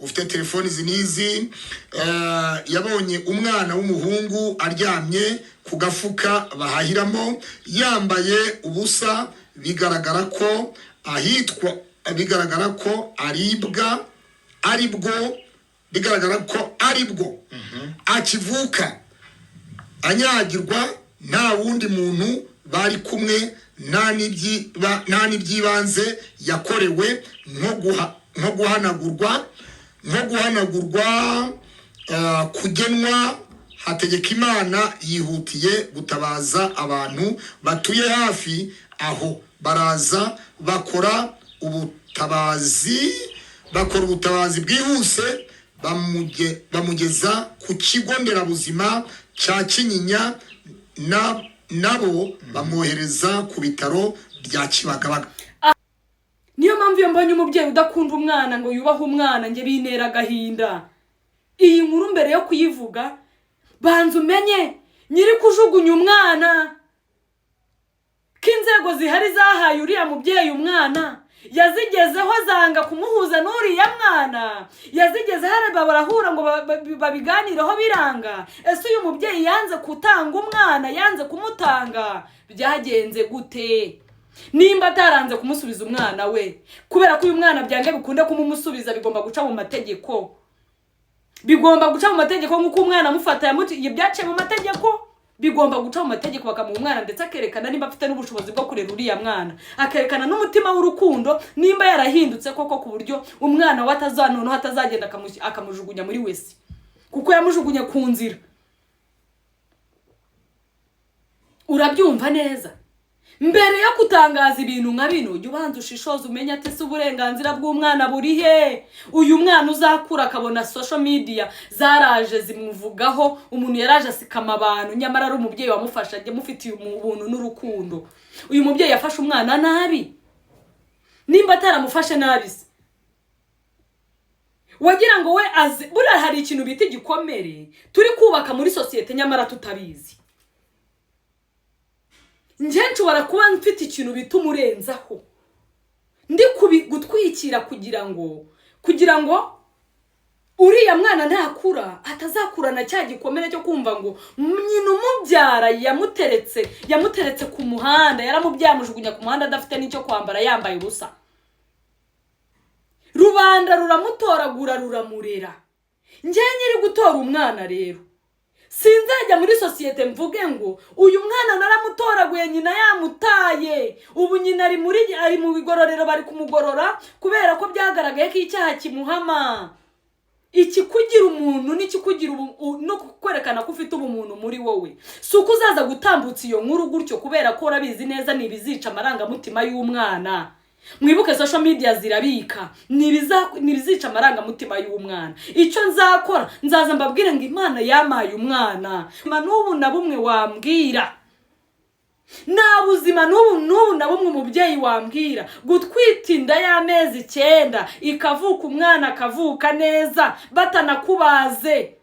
Ufite telefoni izi n'izi, yabonye umwana w'umuhungu aryamye ku gafuka bahahiramo, yambaye ubusa, bigaragara ko ahitwa, bigaragara ko aribwa, aribwo, bigaragara ko aribwo akivuka, anyagirwa, nta wundi muntu bari kumwe, nta n'iby'ibanze yakorewe, nko guhanagurwa, kugenwa. Hategekimana yihutiye gutabaza abantu batuye hafi aho, baraza bakora ubutabazi bwihuse, bamugeza ku kigo nderabuzima cya Kinyinya, nabo bamwohereza ku bitaro bya Kibagabaga. Niyo mpamvu iyo mbonye umubyeyi udakunda umwana ngo yubahe umwana, njye bintera agahinda. Iyi nkuru, mbere yo kuyivuga, banza umenye nyiri kujugunya umwana, ko inzego zihari zahaye uriya mubyeyi umwana, yazigezeho zanga kumuhuza n'uriya mwana. Yazigezeho areba, barahura ngo babiganireho, biranga. Ese uyu mubyeyi yanze gutanga umwana, yanze kumutanga, byagenze gute? Nimba ataranze kumusubiza umwana we, kubera ko uyu mwana byange bikunde kumumusubiza bigomba guca mu mategeko, bigomba guca mu mategeko nk'uko umwana amufata byaciye mu mategeko. Bigomba guca mu mategeko, bakamuha umwana, ndetse akerekana nimba afite n'ubushobozi bwo kurera uriya mwana, akerekana n'umutima w'urukundo, nimba yarahindutse koko, ku buryo umwana we noneho atazagenda akamujugunya muri wese, kuko yamujugunye ku nzira. Urabyumva neza? Mbere yo gutangaza ibintu nka bino, jya ubanza ushishoze, umenye ati: "Ese uburenganzira bw'umwana buri he?" Uyu mwana uzakura akabona social media zaraje zimuvugaho, umuntu yaraje asikama abantu, nyamara ari umubyeyi wamufasha, ajya amufitiye ubuntu n'urukundo. Uyu mubyeyi yafashe umwana nabi. Nimba ataramufashe nabi se, wagira ngo we azi? Buriya hari ikintu bita igikomere turi kubaka muri sosiyete nyamara tutabizi. Njye nshobora kuba mfite ikintu bita umurenzaho, ndi gutwikira kugira ngo uriya mwana ntakura atazakurana cya gikomere cyo kumva ngo nyina umubyara yamuteretse ku muhanda, yaramubyaye amujugunya ku muhanda adafite n'icyo kwambara, yambaye ubusa, rubanda ruramutoragura, ruramurera. Njye nyiri gutora umwana rero, sinzajya muri sosiyete mvuge ngo uyu mwana naramutoraguye, nyina yamutaye, ubu nyina ari mu bigororero, bari kumugorora kubera ko byagaragaye ko icyaha kimuhama. Ikikugira umuntu n'ikikugira no kwerekana ko ufite ubumuntu muri wowe, si uko uzaza gutambutsa iyo nkuru gutyo, kubera ko urabizi neza ni ibizica amarangamutima y'umwana. Mwibuke, social media zirabika. Ni ibizica amarangamutima y'umwana. Icyo nzakora, nzaza mbabwire ngo Imana yamaye umwana. N'ubu na bumwe wambwira, nta buzima n'ubu n'ubu na bumwe umubyeyi wambwira gutwita inda y'amezi 9, ikavuka, umwana akavuka neza batanakubaze,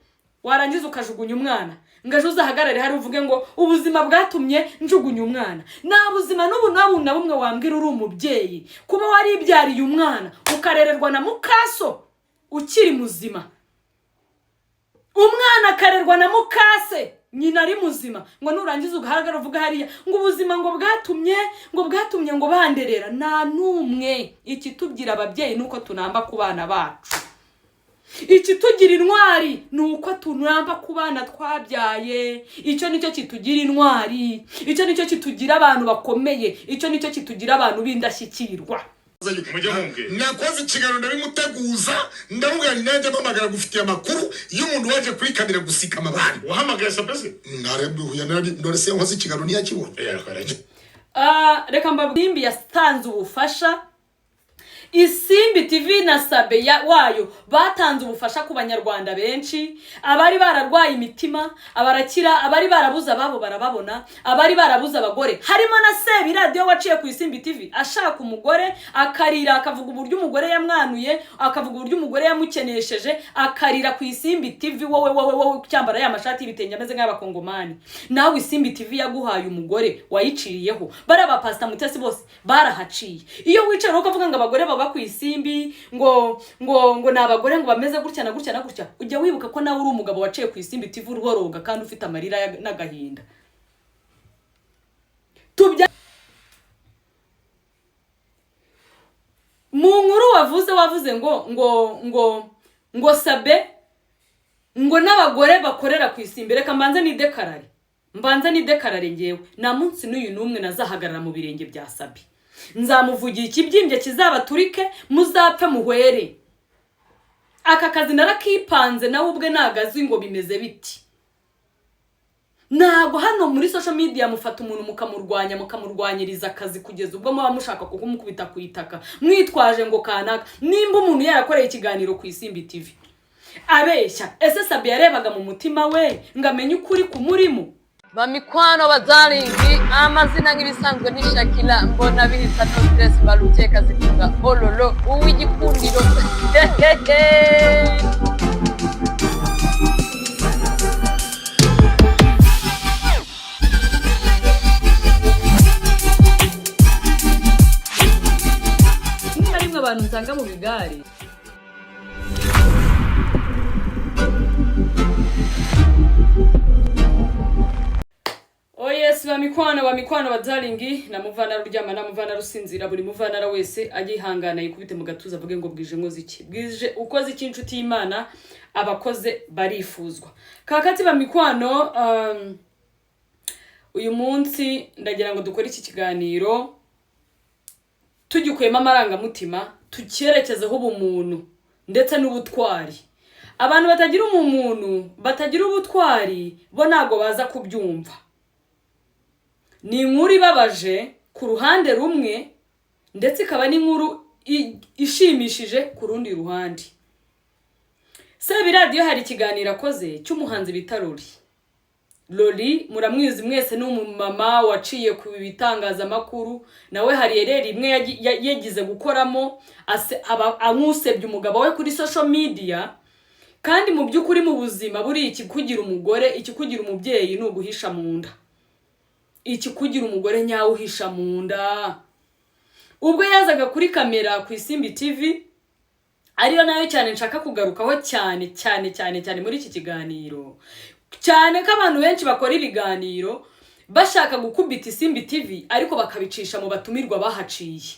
warangiza ukajugunya umwana, ngo ejo uzahagarare hari uvuge ngo ubuzima bwatumye njugunya umwana. Nta buzima n'ubu n'ubu na bumwe wambwira uri umubyeyi, kuba waribyariye umwana ukarererwa na mukaso ukiri muzima, umwana akarerwa na mukase nyina ari muzima, ngo nurangiza ugahagarara uvuga hariya ngo ubuzima ngo bwatumye ngo banderera. Nta n'umwe. Ikitugira ababyeyi ni uko tunamba ku bana bacu. Ikitugira intwari ni uko tunamba ku bana twabyaye. Icyo nicyo kitugira intwari, icyo nicyo kitugira abantu bakomeye, icyo nicyo kitugira abantu b'indashyikirwa. Mujye mumbwira. Nakoze ikiganiro, ndabimuteguza, ndamubwira nti nanjye mpamagara gufitiye amakuru y'umuntu waje kuri kamera gusikama abantu. Wahamagaye Sapesi? None se nkoze ikiganiro ntiyakibonye? Ah, reka mbabwire, Isimbi yatanze ubufasha. Isimbi TV na Sabe wayo batanze ubufasha ku Banyarwanda benshi, abari bararwaye imitima abarakira, abari barabuze ababo barababona, abari barabuze abagore, harimo na Sebiradiyo waciye ku Isimbi TV ashaka umugore, akarira, akavuga uburyo umugore yamwanuye, akavuga uburyo umugore yamukenesheje, akarira ku Isimbi TV. Wowe, wowe, wowe ucyambara ya mashati y'ibitenge ameze nk'ay'Abakongomani, nawe Isimbi TV yaguhaye umugore wayiciriyeho. Bariya ba Pasita Mutesi bose barahaciye. Iyo wicaye ukavuga ngo abagore babura baba ku Isimbi ngo ngo ngo ni abagore ngo bameze gutya na gutya na gutya, ujya wibuka ko nawe uri umugabo waciye ku Isimbi TV uruboroga kandi ufite amarira n'agahinda. Tubya mu nkuru wavuze ngo ngo ngo ngo Sabe ngo n'abagore bakorera ku Isimbi. Reka mbanze ni dekarare ngewe nta munsi n'uyu n'umwe nazahagarara mu birenge bya Sabe. Nzamuvugira ikibyimbye kizabaturike, muzapfe muhwere. Aka kazi narakipanze, nawe ubwe nagazi ngo bimeze biti. Ntabwo hano muri social media mufata umuntu mukamurwanya, mukamurwanyiriza akazi kugeza ubwo muba mushaka kumukubita ku itaka mwitwaje ngo kanaka. Nimba umuntu yarakoreye ikiganiro ku Isimbi TV abeshya, ese Sabe yarebaga mu mutima we ngo amenye ukuri kumurimo? Bamikwano bazaringi, amazina nk'ibisanzwe ni Shakira. Mbona bihita, no stress, baruteka zitunga ololo uw'igikundiro. Rimwe na rimwe abantu nsanga mu bigare. Oh yes, bamikwano, bamikwano bazaringi, namuvana ruryama, namuvana rusinzira. Buri muvanara wese ajye yihangana yikubite mu gatuza avuge ngo bwije nkoze iki, bwije ukoze iki, inshuti y'Imana, abakoze barifuzwa. Kakati bamikwano, uyu munsi ndagira ngo dukore iki kiganiro tugikuyemo amarangamutima, tucyerekezeho ubumuntu ndetse n'ubutwari. Abantu batagira ubumuntu, batagira ubutwari, bo ntabwo baza kubyumva. Ni inkuru ibabaje ku ruhande rumwe, ndetse ikaba n'inkuru ishimishije ku rundi ruhande. Sebiradiyo hari ikiganiro akoze cy'umuhanzi bita Lori. Lori muramwizi mwese, ni umumama waciye ku bitangazamakuru, nawe hari ereri imwe yagize gukoramo ankusebye umugabo we kuri social media. Kandi mu by'ukuri mu buzima buri ikikugira umugore, ikikugira umubyeyi ni uguhisha mu nda. Ikikugira umugore nyawe uhisha mu nda. Ubwo yazaga kuri kamera ku Isimbi TV, ariyo nayo cyane nshaka kugarukaho cyane cyane cyane cyane muri iki kiganiro, cyane ko abantu benshi bakora ibiganiro bashaka gukubita Isimbi TV ariko bakabicisha mu batumirwa bahaciye.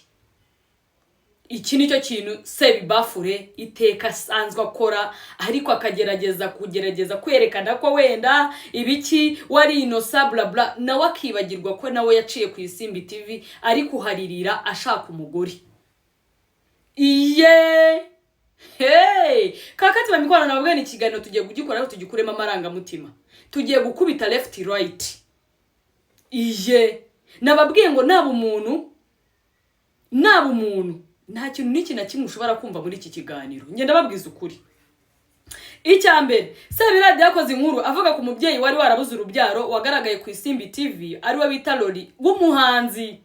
Iki nicyo kintu Sebibafure iteka asanzwe akora, ariko akagerageza kugerageza kwerekana ko wenda ibiki wari inosa bla bla, nawe akibagirwa ko nawe yaciye ku Isimbi TV ari kuharirira ashaka umugore. Iye hey kakati bamikwano, nababwiye ni ikiganiro tugiye kugikora ariko tugikuremo amarangamutima, tugiye gukubita left right. Iye nababwiye ngo naba umuntu, naba umuntu, nta kintu n'iki na kimwe ushobora kumva muri iki kiganiro. Ngenda babwiza ukuri. Icya mbere, Sebiradiyo yakoze inkuru avuga ku mubyeyi wari warabuze urubyaro wagaragaye ku Isimbi TV, ariwe bita Lori, w'umuhanzi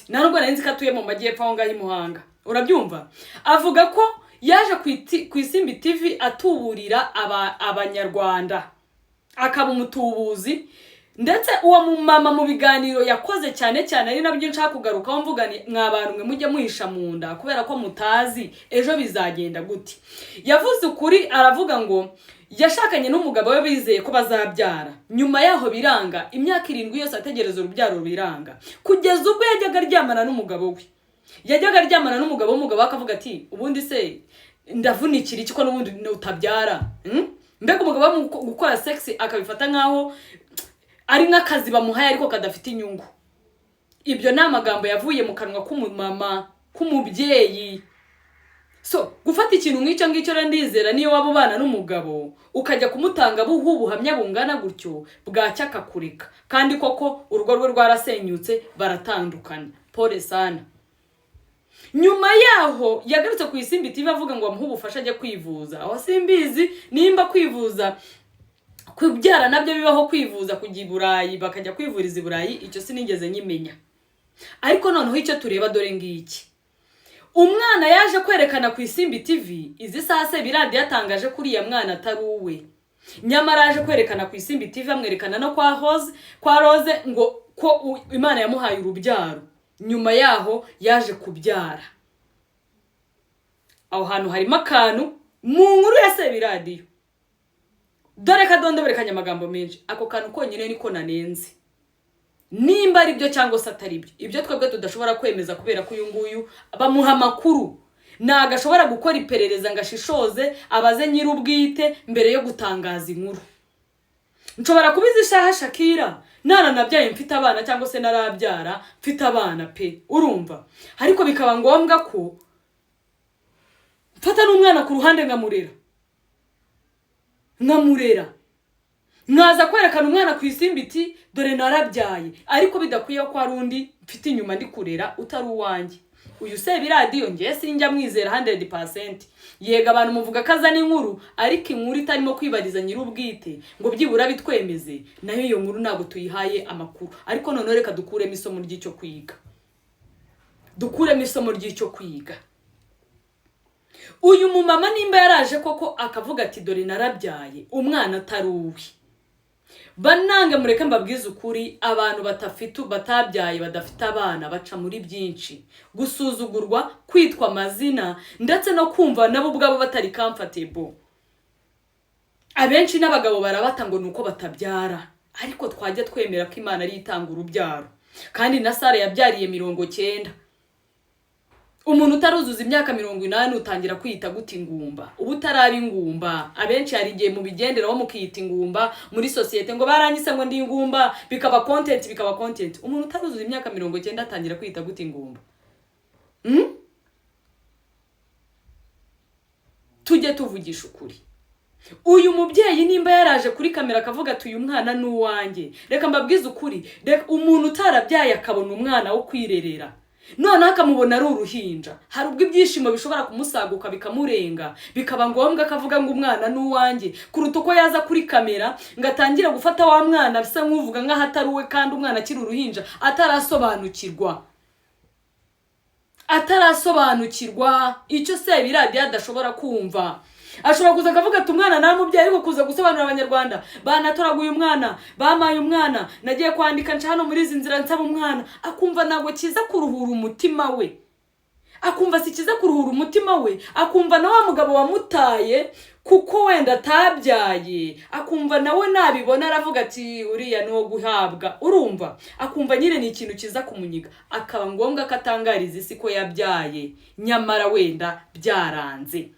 nta nubwo nari nzi ko atuye mu majyepfo aho ngaho i Muhanga, urabyumva. Avuga ko yaje ku Isimbi TV atuburira abanyarwanda, akaba umutubuzi. Ndetse uwo mumama mu biganiro yakoze cyane cyane, ari nabyo nshaka kugarukaho mvuga ni mwa bantu mwe mujye muhisha mu nda kubera ko mutazi ejo bizagenda gute. Yavuze ukuri, aravuga ngo yashakanye n'umugabo we bizeye ko bazabyara, nyuma yaho biranga, imyaka 7 yose ategereza urubyaro biranga, kugeza ubwo yajyaga aryamana n'umugabo we. Yajyaga aryamana n'umugabo, umugabo akavuga ati ubundi se ndavunikira iki ko n'ubundi utabyara? Mbega umugabo we mu gukora sex akabifata nkaho ari nk'akazi bamuhaye ariko kadafite inyungu. Ibyo ni amagambo yavuye mu kanwa k'umumama, k'umubyeyi. So gufata ikintu nk'icyo ngicyo rero, ndizera niyo waba ubana n'umugabo ukajya kumutanga buhu ubuhamya bungana gutyo, bwacya akakureka. Kandi koko urugo rwe rwarasenyutse, baratandukana, pole sana. Nyuma yaho yagarutse ku Isimbi TV avuga ngo bamuhe ubufasha ajye kwivuza. Aho simbizi nimba kwivuza kubyara nabyo bibaho, kwivuza kujya i Burayi, bakajya kwivuriza i Burayi, icyo sinigeze nyimenya. Ariko noneho icyo tureba dore ngiki: umwana yaje kwerekana ku Isimbi TV. Izi saha Sebiradiyo yatangaje ko uriya mwana atari uwe, nyamara yaje kwerekana ku Isimbi TV, amwerekana no kwa Rose, kwa Rose ngo ko Imana yamuhaye urubyaro. Nyuma yaho yaje kubyara. Aho hantu harimo akantu mu nkuru ya Sebiradiyo, dore kadondoberekanye amagambo menshi. Ako kantu konyine niko nanenze, nimba ari byo cyangwa se atari byo, ibyo twebwe tudashobora kwemeza, kubera ko uyu nguyu bamuha amakuru, ntabwo ashobora gukora iperereza ngo ashishoze abaze nyir'ubwite mbere yo gutangaza inkuru. Nshobora kuba izi shaha Shakira naranabyaye mfite abana, cyangwa se narabyara mfite abana pe, urumva, ariko bikaba ngombwa ko mfata n'umwana ku ruhande nkamurera, nkamurera, mwaza kwerekana umwana ku isimbi iti dore narabyaye, ariko bidakwiye ko hari undi mfite inyuma ndi kurera utari uwanjye. Uyu Sebiradiyo ngewe sinjya mwizera 100%. Yego, abantu muvuga ko azana inkuru, ariko inkuru itarimo kwibariza nyir'ubwite ngo byibura bitwemeze, nayo iyo nkuru ntabwo tuyihaye amakuru. Ariko noneho reka dukuremo isomo ry'icyo kwiga, dukuremo isomo ry'icyo kwiga. Uyu mumama nimba yaraje koko akavuga ati dore narabyaye umwana atari uwe, banange mureke mbabwize ukuri, abantu batafite, batabyaye, badafite abana baca muri byinshi: gusuzugurwa, kwitwa amazina, ndetse no kumva nabo ubwabo batari comfortable. Abenshi n'abagabo barabata ngo ni uko batabyara, ariko twajya twemera ko Imana ariyo itanga urubyaro, kandi na Sara yabyariye 90. Umuntu utaruzuza imyaka 80 utangira kwiyita gute ingumba? Uba utaraba ingumba. Abenshi hari igihe mubigenderaho mukiyita ingumba muri sosiyete, ngo baranyise ngo ndi ingumba, bikaba content, bikaba content. Umuntu utaruzuza imyaka 90 atangira kwiyita gute ingumba? Tujye tuvugisha ukuri. Uyu mubyeyi nimba yaraje kuri kamera akavuga ati uyu mwana ni uwanjye, reka mbabwize ukuri, reka umuntu utarabyaye akabona umwana wo kwirerera, noneho akamubona ari uruhinja, hari ubwo ibyishimo bishobora kumusaguka bikamurenga, bikaba ngombwa ko avuga ngo umwana ni uwanjye, kuruta uko yaza kuri kamera ngo atangire gufata wa mwana bisa nk'uvuga nk'aho atari uwe, kandi umwana akiri uruhinja, atarasobanukirwa, atarasobanukirwa icyo Sebiradiyo adashobora kumva. Ashobora kuza akavuga ati umwana namubyaye, ariko kuza gusobanurira Abanyarwanda banatoraguye umwana, bamaye umwana, nagiye kwandika nca hano muri izi nzira nsaba umwana, akumva ntabwo kiza kuruhura umutima we, akumva si kiza kuruhura umutima we, akumva na wa mugabo wamutaye kuko wenda atabyaye, akumva nawe nabibona aravuga ati uriya ni uwo guhabwa, urumva, akumva nyine ni ikintu kiza kumunyiga, akaba ngombwa ko atangariza isi ko yabyaye, nyamara wenda byaranze.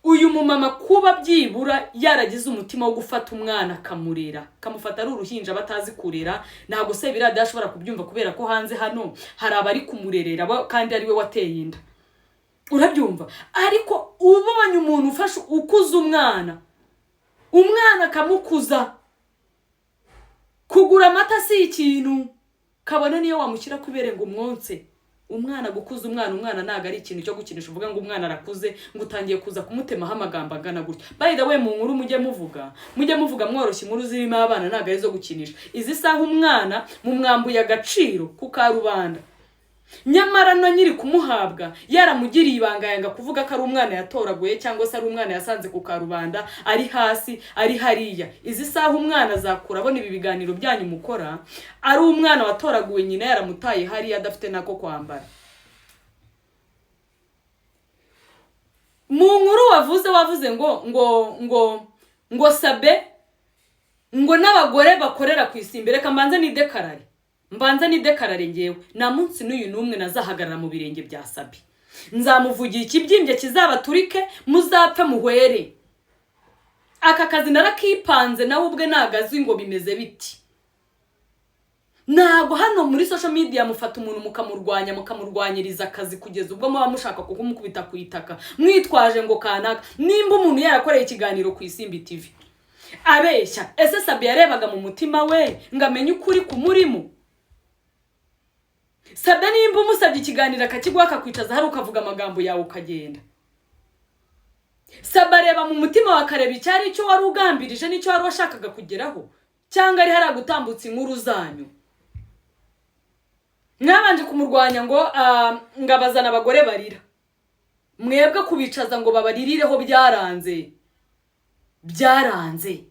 Uyu mumama kuba byibura yaragize umutima wo gufata umwana akamurera, akamufata ari uruhinja batazi kurera, ntabwo Sebiradiyo ashobora kubyumva, kubera ko hanze hano hari abari kumurerera kandi ari we wateye inda, urabyumva. Ariko ubonye umuntu ufashe ukuza umwana, umwana akamukuza, kugura amata si ikintu, kabone niyo wamushyira ku ibere ngo umwonse umwana. Gukuza umwana, umwana ntabwo ari ikintu cyo gukinisha uvuga ngo umwana arakuze, ngo utangiye kuza kumutemaho amagambo angana gutya. By the way, mu nkuru mujye muvuga, mujye muvuga mworoshye. Inkuru zirimo abana ntabwo ari izo gukinisha. Izi saha umwana mumwambuye agaciro ku karubanda, nyamara na nyiri kumuhabwa yaramugiriye ibanga, yanga kuvuga ko ari umwana yatoraguye cyangwa se ari umwana yasanze ku karubanda, ari hasi, ari hariya. Izi saha umwana azakura abona ibi biganiro byanyu mukora, ari umwana watoraguwe, nyina yaramutaye hariya adafite nako kwambara. Mu nkuru wavuze, wavuze ngo ngo ngo ngo Sabe ngo n'abagore bakorera ku isimbi. Reka mbanze nidekarare, mbanze nidekarare. Ngewe nta munsi n'uyu n'umwe nazahagarara mu birenge bya Sabe. Nzamuvugira ikibyimbye kizabaturike, muzapfe muhwere. Aka kazi narakipanze, nawe ubwe ntago azi ngo bimeze biti. Ntabwo hano muri social media mufata umuntu mukamurwanya, mukamurwanyiriza akazi, kugeza ubwo muba mushaka kumukubita ku itaka, mwitwaje ngo kanaka. Nimba umuntu yarakoreye ikiganiro ku Isimbi TV abeshya, ese Sabe yarebaga mu mutima we ngo amenye ukuri kumurimo? Sabe nimba umusabye ikiganiro akakiguha, akakwicaza hari, ukavuga amagambo yawe ukagenda, Sabe areba mu mutima we akareba icyari icyo wari ugambirije n'icyo wari washakaga kugeraho, cyangwa ari hariya gutambutsa inkuru zanyu? Mwabanje kumurwanya ngo ngo abazana abagore barira, mwebwe kubicaza ngo babaririreho byaranze, byaranze.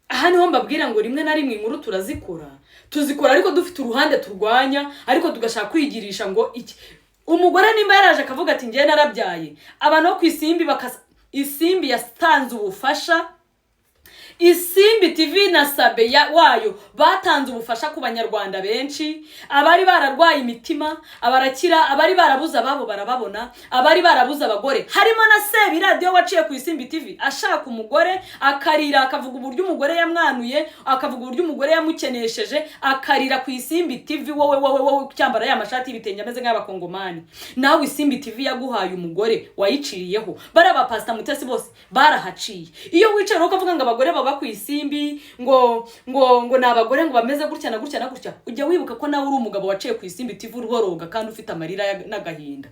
Aha niho mbabwira ngo rimwe na rimwe inkuru turazikora Tuzikora ariko dufite uruhande turwanya, ariko tugashaka kwigirisha ngo iki. Umugore nimba yaraje akavuga ati njyewe narabyaye, abantu bo ku Isimbi bakasa. Isimbi yatanze ubufasha, Isimbi TV na Sabe ya wayo batanze ubufasha ku Banyarwanda benshi, abari bararwaye imitima abarakira, abari barabuze ababo barababona, abari barabuze abagore, harimo na Sebiradiyo waciye ku Isimbi TV ashaka umugore, akarira akavuga uburyo umugore yamwanuye, akavuga uburyo umugore yamukenesheje, akarira ku Isimbi TV. Wowe, wowe, wowe cyambara ya mashati y'ibitenge ameze nk'abakongomani, nawe Isimbi TV yaguhaye umugore wayiciriyeho. Bariya ba Pasita Mutesi bose barahaciye. Iyo wicaye rero ukavuga ngo abagore baba ku Isimbi ngo ni abagore ngo bameze gutya na gutya na gutya, ujya wibuka ko nawe uri umugabo waciye ku Isimbi TV uruboroga kandi ufite amarira n'agahinda.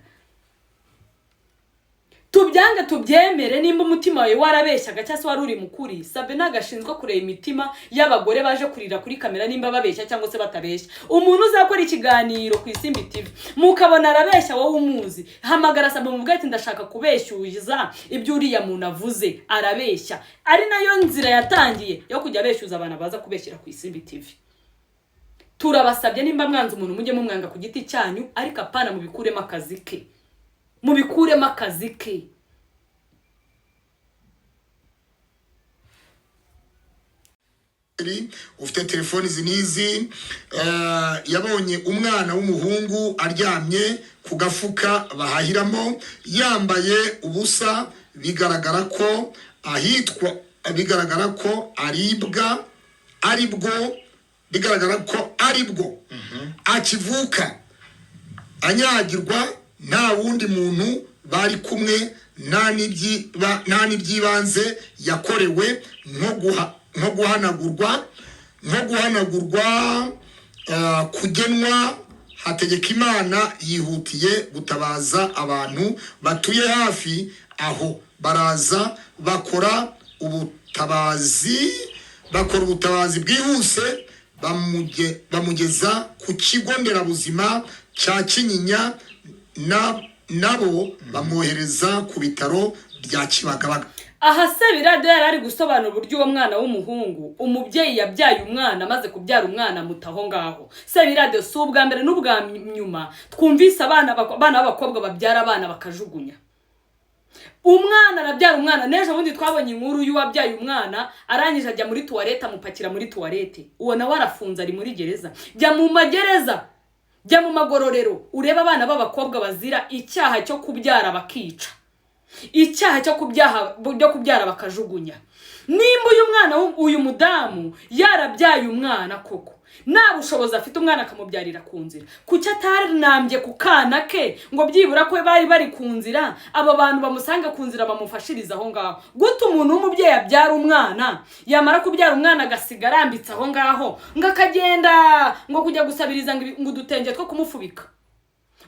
Tubyange tubyemere, nimba umutima wawe warabeshyaga cyangwa se wari uri mukuri, Sabe ntabwo ashinzwe kureba imitima y'abagore baje kurira kuri kamera nimba babeshya cyangwa se batabeshya. Umuntu uzakora ikiganiro ku Isimbi TV mukabona arabeshya, wowe umuzi, hamagara Sabe mubwire ati ndashaka kubeshyuza ibyo uriya muntu avuze, arabeshya. Ari nayo nzira yatangiye yo kujya abeshyuza abantu baza kubeshyira ku Isimbi TV. Turabasabye, nimba mwanze umuntu mujye mumwanga ku giti cyanyu, ariko apana mubikuremo akazi ke, mubikuremo akazi ke. Ufite telefoni izi n'izi, yabonye umwana w'umuhungu aryamye ku gafuka bahahiramo yambaye ubusa, bigaragara ko ahitwa, bigaragara ko aribwa, aribwo, bigaragara ko aribwo akivuka, anyagirwa, nta wundi muntu bari kumwe, nta n'iby'ibanze yakorewe nko guhanagurwa, kugenwa. Hategekimana yihutiye gutabaza abantu batuye hafi aho, baraza bakora ubutabazi bwihuse, bamugeza ku kigo nderabuzima cya Kinyinya, nabo bamwohereza ku bitaro bya Kibagabaga. Aha Sebiradiyo yari ari gusobanura uburyo uwo mwana w'umuhungu, umubyeyi yabyaye umwana, amaze kubyara umwana muta aho ngaho. Sebiradiyo, si ubwa mbere n'ubwa nyuma twumvise abana b'abakobwa babyara abana bakajugunya. Umwana arabyara umwana, n'ejo bundi twabonye inkuru y'uwabyaye umwana arangije ajya muri tuwarete, amupakira muri tuwarete. Uwo nawe arafunze, ari muri gereza. Jya mu magereza, jya mu magororero, urebe abana b'abakobwa bazira icyaha cyo kubyara bakica, icyaha cyo byo kubyara bakajugunya. Nimba uyu mwana uyu mudamu yarabyaye umwana koko nta bushobozi afite, umwana akamubyarira ku nzira, kuki ataranambye ku kana ke ngo byibura ko bari bari ku nzira, abo bantu bamusanga ku nzira bamufashiriza aho ngaho? Gute umuntu w'umubyeyi abyara umwana, yamara kubyara umwana agasiga arambitse aho ngaho, ngo akagenda ngo kujya gusabiriza ngo udutenge two kumufubika,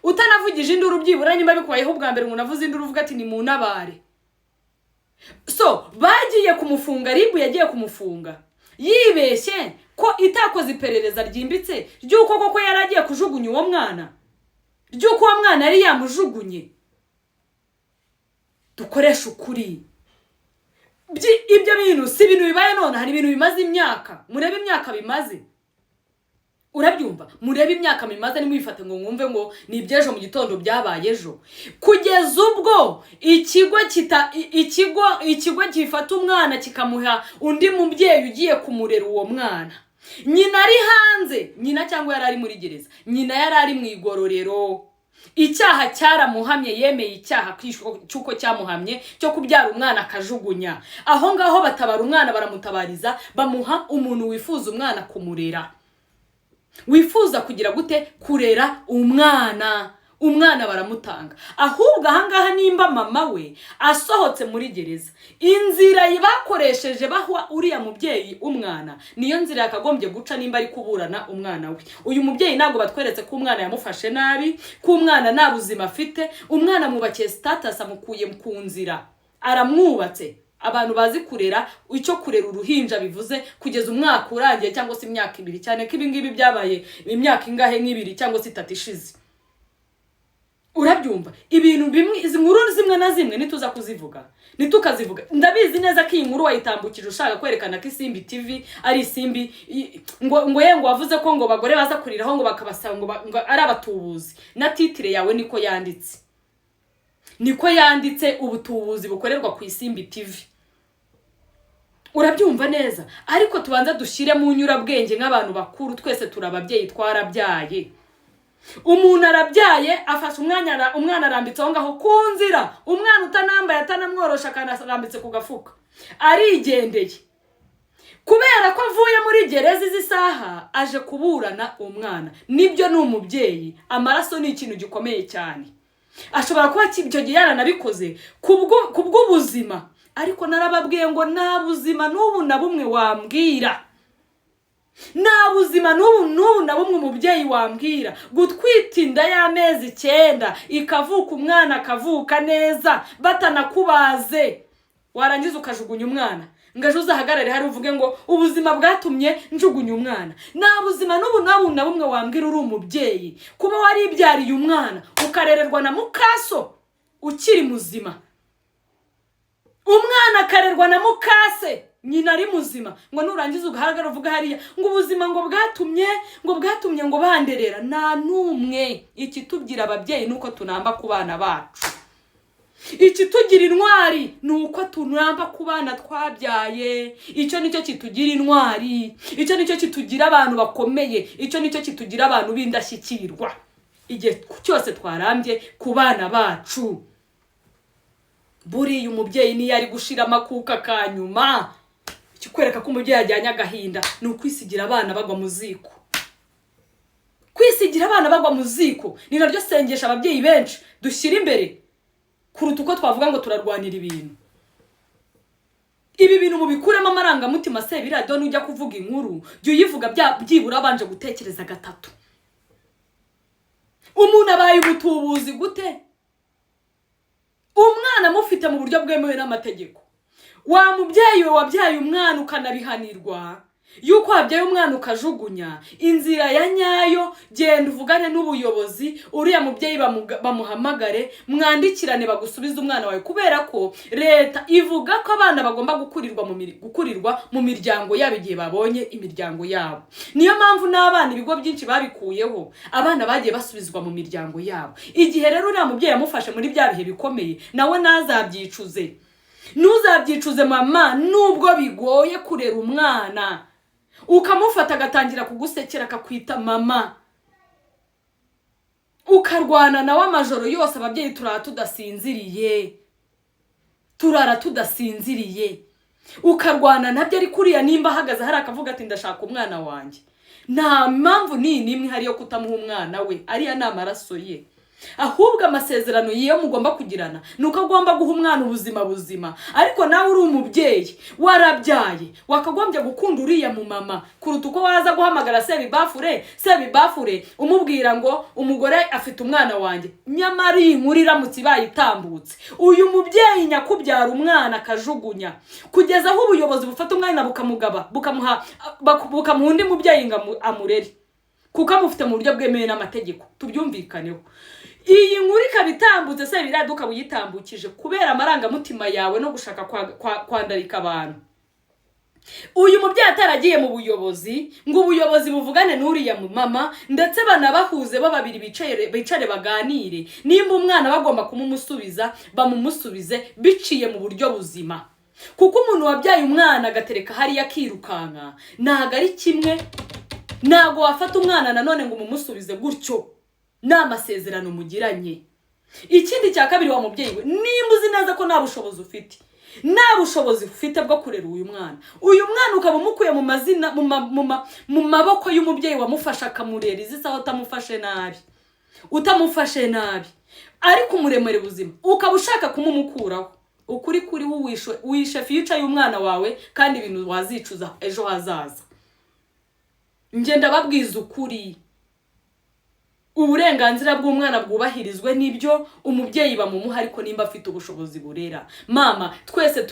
utanavugije induru byibura nimba bikubayeho ubwa mbere umuntu avuze induru uvuga ati ni munabare? So bagiye kumufunga, RIB yagiye kumufunga yibeshye ko itakoze iperereza ryimbitse ry'uko koko yari agiye kujugunya uwo mwana, ry'uko uwo mwana yari yamujugunye. Dukoreshe ukuri. Ibyo bintu si ibintu bibaye none, hari ibintu bimaze imyaka. Murebe imyaka bimaze, urabyumva? Murebe imyaka bimaze, nimwifate ngo mwumve ngo ni iby'ejo mu gitondo, byabaye ejo. Kugeza ubwo ikigo kita ikigo gifata umwana kikamuha undi mubyeyi ugiye kumurera uwo mwana, nyina ari hanze, nyina cyangwa yari ari muri gereza, nyina yari ari mu igororero. Icyaha cyaramuhamye, yemeye icyaha cy'uko cyamuhamye cyo kubyara umwana akajugunya aho ngaho. Batabara umwana, baramutabariza, bamuha umuntu wifuza umwana kumurera, wifuza kugira gute? Kurera umwana. Umwana baramutanga. Ahubwo ahangaha nimba mama we asohotse muri gereza, inzira bakoresheje baha uriya mubyeyi umwana niyo nzira yakagombye guca nimba ari kuburana umwana we. Uyu mubyeyi ntabwo batweretse ko umwana yamufashe nabi, ko umwana nta buzima afite. Umwana amwubakiye status, amukuye ku nzira, aramwubatse. Abantu bazi kurera, icyo kurera uruhinja bivuze kugeza umwaka urangiye cyangwa se imyaka 2, cyane ko ibi ngibi byabaye imyaka ingahe, nk'ibiri cyangwa se 3 ishize. Urabyumva? Ibintu bimwe, izi nkuru zimwe na zimwe nituza kuzivuga, nitukazivuga. Ndabizi neza ko iyi nkuru wayitambukije ushaka kwerekana ko Isimbi TV ari isimbi ngo ye ngo wavuze ko ngo abagore baza kuriraho ngo bakabasaba ngo ari abatubuzi. Na titre yawe niko yanditse, niko yanditse, ubutubuzi bukorerwa ku Isimbi TV. Urabyumva neza? Ariko tubanza dushyire mu nyurabwenge nk'abantu bakuru. Twese turi ababyeyi, twarabyaye. Umuntu arabyaye, afashe umwanya, umwana arambitse aho ngaho ku nzira, umwana utanambaye, atanamworosha, akanarambitse ku gafuka, arigendeye kubera ko avuye muri gereza. Izi saha aje kuburana umwana. Nibyo, ni umubyeyi, amaraso ni ikintu gikomeye cyane. Ashobora kuba icyo gihe yaranabikoze ku bw'ubuzima, ariko narababwiye ngo nta buzima n'ubu na bumwe wambwira, nta buzima n'ubu n'ubu na bumwe umubyeyi wambwira gutwita inda y'amezi 9, ikavuka, umwana akavuka neza batanakubaze, warangiza ukajugunya umwana, ngo ejo uzahagarare hari uvuge ngo ubuzima bwatumye njugunya umwana. Nta buzima n'ubu n'ubu na bumwe wambwira uri umubyeyi, kuba waribyariye umwana ukarererwa na mukaso ukiri muzima, umwana akarerwa na mukase nyina ari muzima, ngo nurangiza ugahagarara uvuga hariya ngo ubuzima ngo bwatumye ngo banderera. Nta n'umwe. Ikitugira ababyeyi ni uko tunamba ku bana bacu. Ikitugira intwari ni uko tunamba ku bana twabyaye. Icyo nicyo kitugira intwari, icyo nicyo kitugira abantu bakomeye, icyo nicyo kitugira abantu b'indashyikirwa, igihe cyose twarambye ku bana bacu. Buriya umubyeyi niyo ari gushira amakuka ka nyuma, ikikwereka ko umubyeyi ajyanye agahinda ni ukwisigira abana bagwa mu ziko. Kwisigira abana bagwa mu ziko ni naryo sengesha ababyeyi benshi dushyira imbere kuruta uko twavuga ngo turarwanira ibintu. Ibi bintu mubikuremo amarangamutima. Se biradiyo, nujya kuvuga inkuru jya uyivuga byibura abanje gutekereza gatatu. Umuntu abaye umutubuzi gute, umwana amufite mu buryo bwemewe n'amategeko? Wa mubyeyi we wabyaye umwana ukanabihanirwa yuko wabyaye umwana ukajugunya, inzira ya nyayo, genda uvugane n'ubuyobozi, uriya mubyeyi bamuhamagare, mwandikirane, bagusubize umwana wawe, kubera ko leta ivuga ko abana bagomba gukurirwa mu miryango yabo igihe babonye imiryango yabo. Niyo mpamvu n'abana ibigo byinshi babikuyeho, abana bagiye basubizwa mu miryango yabo. Igihe rero uriya mubyeyi yamufashe muri bya bihe bikomeye, nawe ntazabyicuze, ntuzabyicuze mama. Nubwo bigoye kurera umwana, ukamufata agatangira kugusekera, akakwita mama, ukarwana nawe amajoro yose. Ababyeyi turara tudasinziriye, turara tudasinziriye, ukarwana nabyo. Ariko uriya nimba ahagaze hari akavuga ati ndashaka umwana wanjye, nta mpamvu n'iyi n'imwe ihari yo kutamuha umwana we. Ariya ni amaraso ye. Ahubwo amasezerano iyo mugomba kugirana ni uko agomba guha umwana ubuzima buzima. Ariko nawe uri umubyeyi warabyaye, wakagombye gukunda uriya mu mama kuruta uko waza guhamagara Sebibafure, Sebibafure umubwira ngo umugore afite umwana wanjye. Nyamara iyi nkuru iramutse ibaye itambutse, uyu mubyeyi nyakubyara umwana akajugunya, kugeza aho ubuyobozi bufata umwana bukamugaba, bukamuha undi mubyeyi ngo amurere, kuko amufite mu buryo bwemewe n'amategeko, tubyumvikaneho, iyi nkuru ikaba itambutse, se biriya ukaba uyitambukije kubera amarangamutima yawe no gushaka kwandarika abantu, uyu mubyeyi ataragiye mu buyobozi ngo ubuyobozi buvugane n'uriya mama, ndetse banabahuze bo babiri, bicare baganire, nimba umwana bagomba kumumusubiza bamumusubize biciye mu buryo buzima. Kuko umuntu wabyaye umwana agatereka hariya akirukanka, ntabwo ari kimwe. Ntabwo wafata umwana nanone ngo umumusubize gutyo, ni amasezerano mugiranye. Ikindi cya kabiri, wa mubyeyi we, nimba uzi neza ko nta bushobozi ufite, nta bushobozi ufite bwo kurera uyu mwana, uyu mwana ukaba umukuye mu mazina mu maboko y'umubyeyi wamufashe akamurera, izi saha utamufashe nabi, utamufashe nabi ariko umuremure buzima, ukaba ushaka kumumukuraho, ukuri kuriho wishe future y'umwana wawe, kandi ibintu wazicuza ejo hazaza. Njye ndababwiza ukuri, uburenganzira bw'umwana bwubahirizwe. N'ibyo umubyeyi bamumuha, ariko nimba afite ubushobozi burera. Mama, twese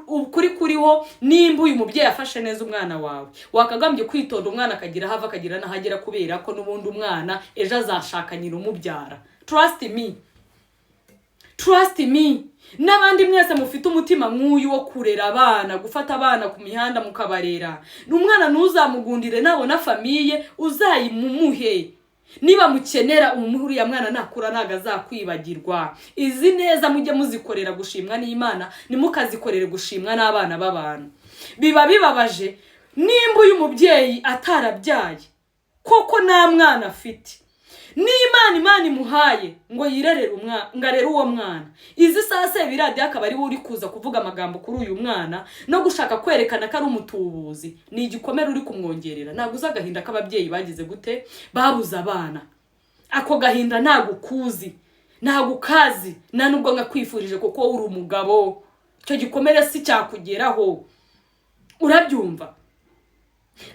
ukuri kuriho, nimba uyu mubyeyi afashe neza umwana wawe, wakagombye kwitonda, umwana akagira aho ava akagira n'aho agera, kubera ko n'ubundi umwana ejo azashaka nyina umubyara. Trust me, trust me. N'abandi mwese mufite umutima nk'uyu wo kurera abana, gufata abana ku mihanda mukabarera, umwana ntuzamugundire. Nabona famille uzayimumuhe, niba mukenera umumuhe. Uriya mwana nakura ntabwo azakwibagirwa. Izi neza mujye muzikorera gushimwa n'Imana, ntimukazikorere gushimwa n'abana b'abantu. Biba bibabaje nimba uyu mubyeyi atarabyaye koko, nta mwana afite, n'Imana Imana imuhaye ngo yirerere umwana, ngo arere uwo mwana. Izi saha Sebiradiyo akaba ari we uri kuza kuvuga amagambo kuri uyu mwana no gushaka kwerekana ko ari umutubuzi, ni igikomere uri kumwongerera. Ntabwo uzi agahinda k'ababyeyi bagize gute, babuze abana. Ako gahinda ntabwo ukuzi, ntabwo ukazi, nta nubwo ngakwifurije, kuko wowe uri umugabo, icyo gikomere si cyakugeraho, urabyumva?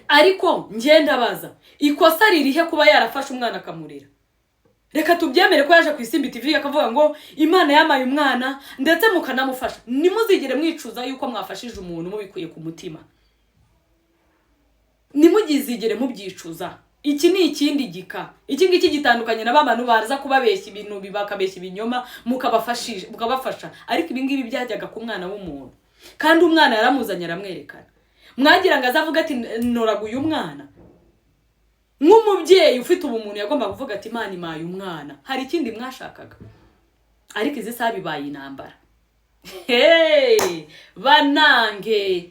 Ariko ngenda baza, ikosa ririhe kuba yarafashe umwana akamurera? Reka tubyemere ko yaje ku Isimbi TV akavuga ngo Imana yamaye umwana, ndetse mukanamufasha. Ntimuzigere mwicuza yuko mwafashije umuntu mubikuye ku mutima, ntimugizigere mubyicuza. Iki ni ikindi gika, iki ngiki gitandukanye na ba bantu baza kubabeshya ibintu, bakabeshya ibinyoma, mukabafasha. Ariko ibi ngibi byajyaga ku mwana w'umuntu, kandi umwana yaramuzanye aramwerekana. Mwagira ngo azavuge ati noraguye umwana? Nk'umubyeyi ufite ubumuntu yagomba kuvuga ati Imana imaye umwana. Hari ikindi mwashakaga? Ariko izi saha bibaye intambara. Hey, banange,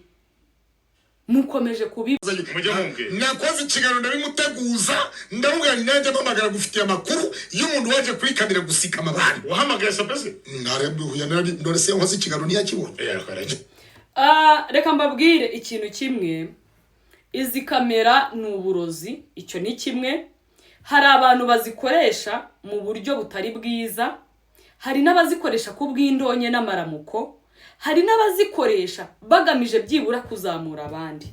mukomeje kubi Mujye mumbwira. Nakoze ikiganiro ndabimuteguza, ndamubwira nti nanjye mpamagara gufitiye amakuru y'umuntu waje kuri kamera gusika amabandi. Wahamagaye Sapesi? None se nkoze ikiganiro ntiyakibonye? Ah, reka mbabwire ikintu kimwe. Izi kamera ni uburozi, icyo ni kimwe. Hari abantu bazikoresha mu buryo butari bwiza, hari n'abazikoresha ku bw'indonke n'amaramuko, hari n'abazikoresha bagamije byibura kuzamura abandi.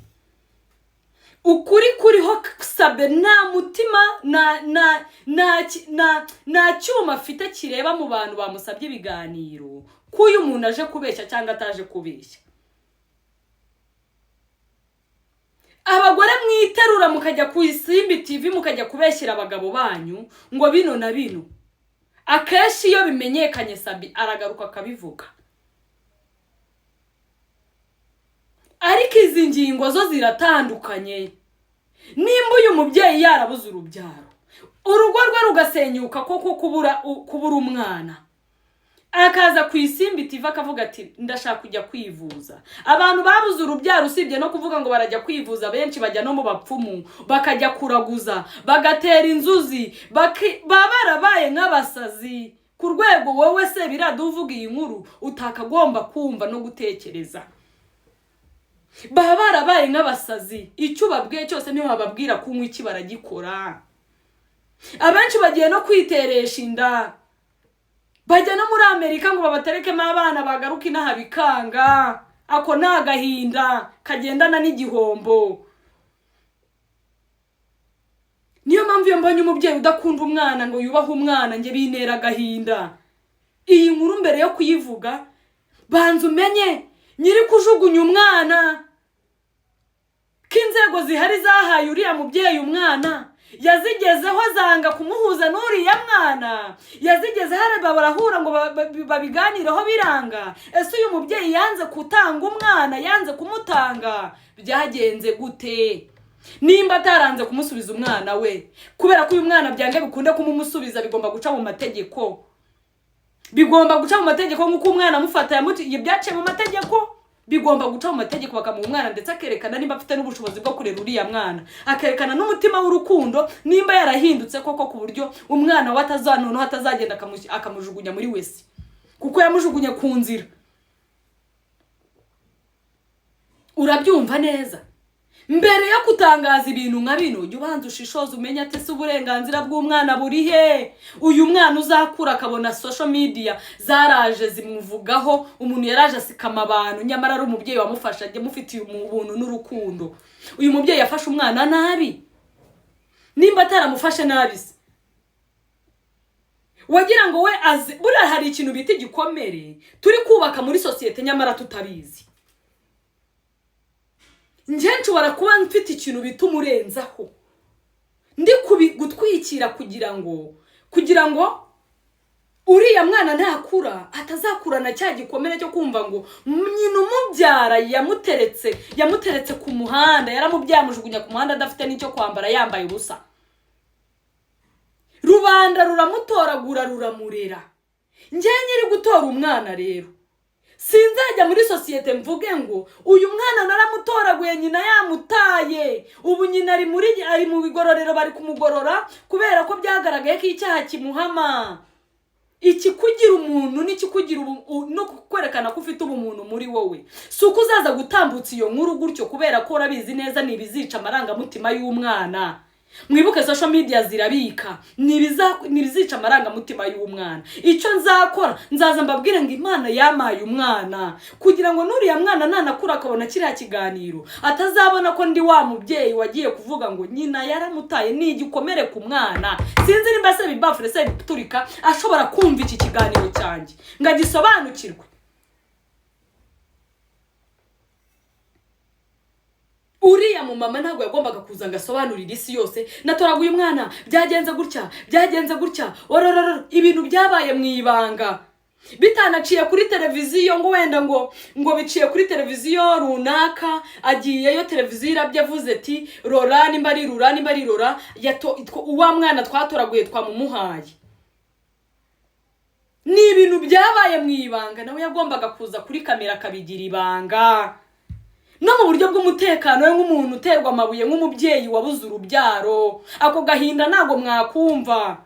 Ukuri kuriho, Sabe nta mutima, nta cyuma afite kireba mu bantu bamusabye ibiganiro ko uyu muntu aje kubeshya cyangwa ataje kubeshya. Abagore mwiterura mukajya ku Isimbi TV, mukajya kubeshyira abagabo banyu ngo bino na bino, akenshi iyo bimenyekanye Sabi aragaruka akabivuga. Ariko izi ngingo zo ziratandukanye. Nimba uyu mubyeyi yarabuze urubyaro, urugo rwe rugasenyuka koko kubura umwana, akaza ku Isimbi TV akavuga ati ndashaka kujya kwivuza. Abantu babuze urubyaro, usibye no kuvuga ngo barajya kwivuza, benshi bajya no mu bapfumu, bakajya kuraguza, bagatera inzuzi, baba barabaye nk'abasazi ku rwego wowe se biraduvuga iyi nkuru utakagomba kumva no gutekereza. Baba barabaye nk'abasazi, icyo ubabwiye cyose niyo wababwira kunywa iki baragikora. Abenshi bagiye no kwiteresha inda, bajya no muri Amerika ngo babaterekemo abana, bagaruka inaha bikanga. Ako ni agahinda kagendana n'igihombo. Niyo mpamvu iyo mbonye umubyeyi udakunda umwana ngo yubahe umwana, njye bintera agahinda. Iyi nkuru mbere yo kuyivuga banza umenye nyiri kujugunya umwana, ko inzego zihari zahaye uriya mubyeyi umwana, yazigezeho zanga kumuhuza n'uriya mwana, yazigezeho areba barahura ngo babiganireho biranga. Ese uyu mubyeyi yanze gutanga umwana, yanze kumutanga, byagenze gute? Nimba ataranze kumusubiza umwana we, kubera ko uyu mwana byange bikunde kumumusubiza bigomba guca mu mategeko, bigomba guca mu mategeko nk'uko umwana amufata byaciye mu mategeko, bigomba guca mu mategeko bakamuha umwana, ndetse akerekana nimba afite n'ubushobozi bwo kurera uriya mwana, akerekana n'umutima w'urukundo nimba yarahindutse koko, ku buryo umwana we noneho atazagenda akamujugunya muri wese, kuko yamujugunye ku nzira. Urabyumva neza? Mbere yo gutangaza ibintu nka bino, jya ubanza ushishoze, umenye ati ese uburenganzira bw'umwana buri he? Uyu mwana uzakura akabona social media zaraje zimuvugaho, umuntu yaraje asikama abantu, nyamara ari umubyeyi wamufasha, amufitiye ubuntu n'urukundo. Uyu mubyeyi yafashe umwana nabi, nimba ataramufashe nabi se wagira ngo we azi. Buriya hari ikintu bita igikomere turi kubaka muri sosiyete nyamara tutabizi. Njye nshobora kuba mfite ikintu bita umurenzaho, ndi gutwikira kugira ngo Uriya mwana ntakura atazakurana cya gikomere cyo kumva ngo nyina umubyara yamuteretse ku muhanda, yaramubyaye amujugunya ku muhanda adafite n'icyo kwambara, yambaye ubusa. Rubanda ruramutoragura ruramurera. Njye nyiri gutora umwana rero sinzajya muri sosiyete mvuge ngo uyu mwana naramutoraguye nyina yamutaye, ubu nyina ari mu bigororero, bari kumugorora kubera ko byagaragaye ko icyaha kimuhama. Ikikugira umuntu n'ikikugira no kwerekana ko ufite ubumuntu muri wowe, si uko uzaza gutambutsa iyo nkuru gutyo, kubera ko urabizi neza ni ibizica amarangamutima y'umwana. Mwibuke social media zirabika, ni ibizica amarangamutima y'umwana. Icyo nzakora, nzaza mbabwire ngo Imana yamaye umwana, kugira ngo n'uriya mwana nanakura akabona kiriya kiganiro atazabona ko ndi wa mubyeyi wagiye kuvuga ngo nyina yaramutaye. Ni igikomere ku mwana. Sinzi nimba se bibafure se biturika ashobora kumva iki kiganiro cyanjye ngo agisobanukirwe. Uriya mumama ntabwo yagombaga kuza ngo asobanurire isi yose, natoraguye umwana byagenze gutya byagenze gutya, orororo, ibintu byabaye mu ibanga, bitanaciye kuri televiziyo, ngo wenda ngo biciye kuri televiziyo runaka, agiyeyo televiziyo irabye avuze ati rora nimba ari rura nimba ari rora, uwa mwana twatoraguye twamumuhaye. Ni ibintu byabaye mu ibanga, nawe yagombaga kuza kuri kamera akabigira ibanga. No mu buryo bw'umutekano we nk'umuntu uterwa amabuye, nk'umubyeyi wabuze urubyaro, ako gahinda ntago mwakumva.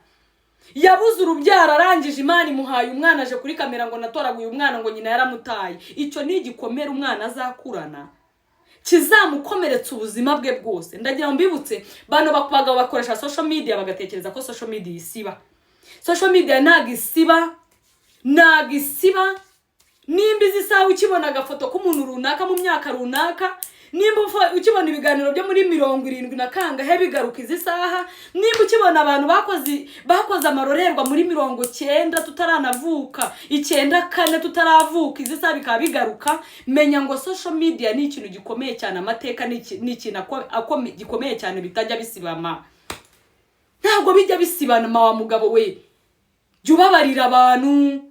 Yabuze urubyaro arangije Imana imuhaye umwana, aje kuri kamera ngo natoraguye umwana ngo nyina yaramutaye. Icyo ni igikomere umwana azakurana kizamukomeretsa ubuzima bwe bwose. Ndagira ngo mbibutse bano bagabo bakoresha social media bagatekereza ko social media isiba. Social media ntago isiba, ntago isiba. Nimba izi saha ukibona agafoto k'umuntu runaka mu myaka runaka, nimba ukibona ibiganiro byo muri 70 na kangahe bigaruka izi saha, nimba ukibona abantu bakoze amarorerwa muri 90 tutaranavuka, 94 tutaravuka, izi saha bikaba bigaruka, menya ngo social media ni ikintu gikomeye cyane. Amateka ni ikintu gikomeye cyane bitajya bisibama. Ntabwo bijya bisibana wa mugabo we. Jya ubabarira abantu,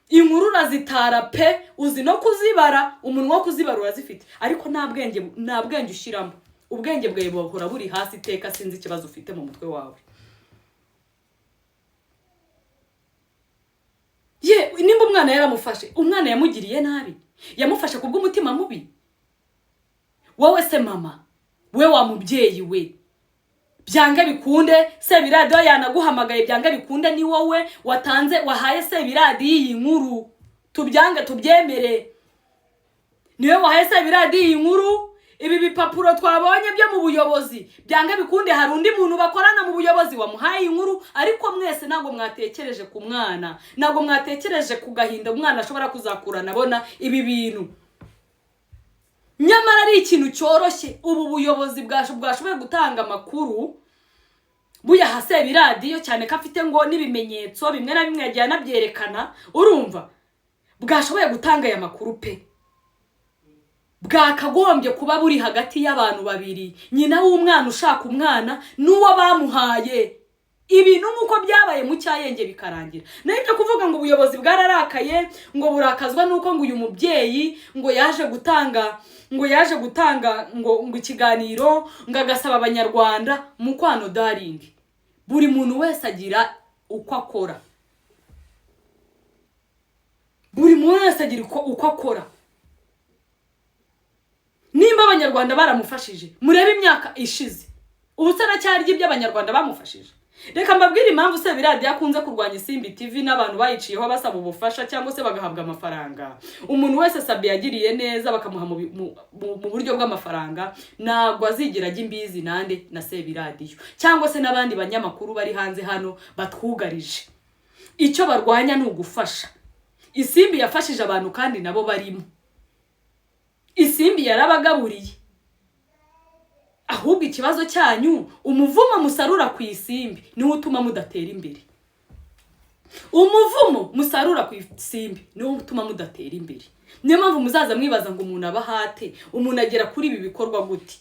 inkuru urazitara pe, uzi no kuzibara, umunwa wo kuzibara urazifite, ariko nta bwenge ushyiramo. Ubwenge bwawe buhora buri hasi iteka, sinzi ikibazo ufite mu mutwe wawe. Ye, nimba umwana yaramufashe, umwana yamugiriye nabi, yamufashe kubw'umutima mubi. Wowe se mama, we wa mubyeyi we, byange bikunde Sebiradiyo yanaguhamagaye, byange bikunde ni wowe watanze, wahaye Sebiradiyo iyi nkuru, tubyange tubyemere, niwe wahaye Sebiradiyo iyi nkuru. Ibi bipapuro twabonye byo mu buyobozi, byange bikunde hari undi muntu bakorana mu buyobozi wamuhaye iyi nkuru, ariko mwese ntabwo mwatekereje ku mwana, ntabwo mwatekereje ku gahinda umwana ashobora kuzakurana abona ibi bintu. Nyamara ari ikintu cyoroshye. Ubu buyobozi bwashoboye gutanga amakuru buyaha Sebiradiyo, cyane ko afite ngo n'ibimenyetso bimwe na bimwe yagiye anabyerekana, urumva bwashoboye gutanga aya makuru pe. Bwakagombye kuba buri hagati y'abantu babiri, nyina w'umwana ushaka umwana n'uwo bamuhaye. Ibintu nk'uko byabaye mu Cyayenge bikarangira. Naho ibyo kuvuga ngo ubuyobozi bwararakaye, ngo burakazwa nuko ngo uyu mubyeyi ngo yaje gutanga ngo ikiganiro ngo agasaba abanyarwanda, mukwano darling, buri muntu wese agira uko akora, buri muntu wese agira uko akora. Nimba abanyarwanda baramufashije, murebe imyaka ishize, ubu se aracyarya ibyo abanyarwanda bamufashije. Reka mbabwire impamvu Sebiradiyo akunze kurwanya Isimbi TV n'abantu bayiciyeho basaba ubufasha cyangwa se bagahabwa amafaranga. Umuntu wese Sabi yagiriye neza bakamuha mu buryo bw'amafaranga, ntabwo azigira ajya imbizi nande na Sebiradiyo cyangwa se n'abandi banyamakuru bari hanze hano batwugarije. Icyo barwanya ni ugufasha. Isimbi yafashije abantu kandi nabo barimo. Isimbi yarabagaburiye. Ahubwo ikibazo cyanyu, umuvumo musarura ku Isimbi niwo utuma mudatera imbere. Umuvumo musarura ku Isimbi niwo utuma mudatera imbere. Niyo mpamvu muzaza mwibaza ngo umuntu aba hate, umuntu agera kuri ibi bikorwa gute?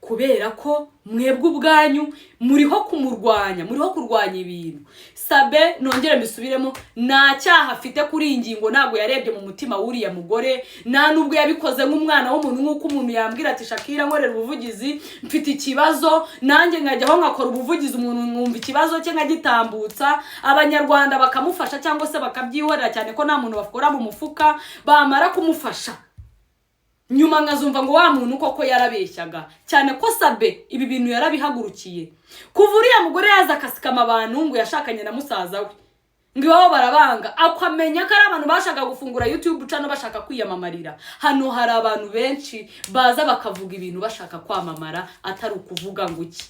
Kubera ko mwebwe ubwanyu muriho kumurwanya, muriho kurwanya ibintu. Sabe, nongere mbisubiremo, nta cyaha afite kuri iyi ngingo. Ntabwo yarebye mu mutima w'uriya mugore, nta nubwo yabikoze nk'umwana w'umuntu. Nk'uko umuntu yambwira ati: "Shakira, nkorera ubuvugizi, mfite ikibazo," nanjye nkajyaho nkakora ubuvugizi, umuntu nkumva ikibazo cye nkagitambutsa, Abanyarwanda bakamufasha cyangwa se bakabyihorera, cyane ko nta muntu bakora mu mufuka. Bamara kumufasha, nyuma nkazumva ngo wa muntu koko yarabeshyaga. Cyane ko Sabe ibi bintu yarabihagurukiye kuva uriya mugore yaza akasikama abantu ngo yashakanye na musaza we, ngo iwabo barabanga, akamenya ko ari abantu bashaka gufungura YouTube channel bashaka kwiyamamarira. Hano hari abantu benshi baza bakavuga ibintu bashaka kwamamara, atari ukuvuga ngo iki.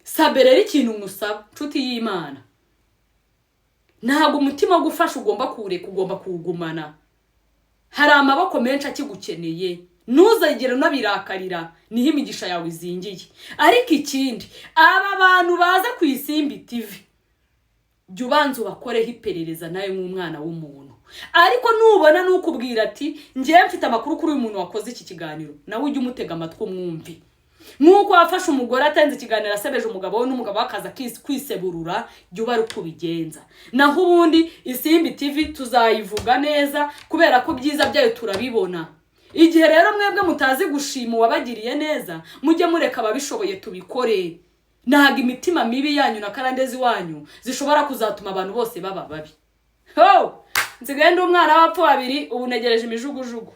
Sabe rero, ikintu nkusaba, nshuti y'Imana, ntabwo umutima wo gufasha ugomba kuwureka, ugomba kuwugumana. Hari amaboko menshi akigukeneye, ntuzagere unabirakarira, niho imigisha yawe izingiye. Ariko ikindi, aba bantu baza ku Isimbi TV, jya ubanza ubakoreho iperereza nawe nk'umwana w'umuntu. Ariko nubona nukubwira ati: "Ngewe mfite amakuru kuri uyu muntu wakoze iki kiganiro," nawe ujye umutega amatwi umwumve. Nk'uko wafashe umugore atenze ikiganiro asebeje umugabo we, n'umugabo we akaza kwiseburura, jya uba ari uko ubigenza. Naho ubundi Isimbi TV tuzayivuga neza, kubera ko byiza byayo turabibona. Igihe rero mwebwe mutazi gushima uwabagiriye neza, mujye mureka ababishoboye tubikore. Ntabwo imitima mibi yanyu na karandezi wanyu zishobora kuzatuma abantu bose baba babi. Ho nsigaye ndi umwana w'abapfu babiri, ubu ntegereje imijugujugu.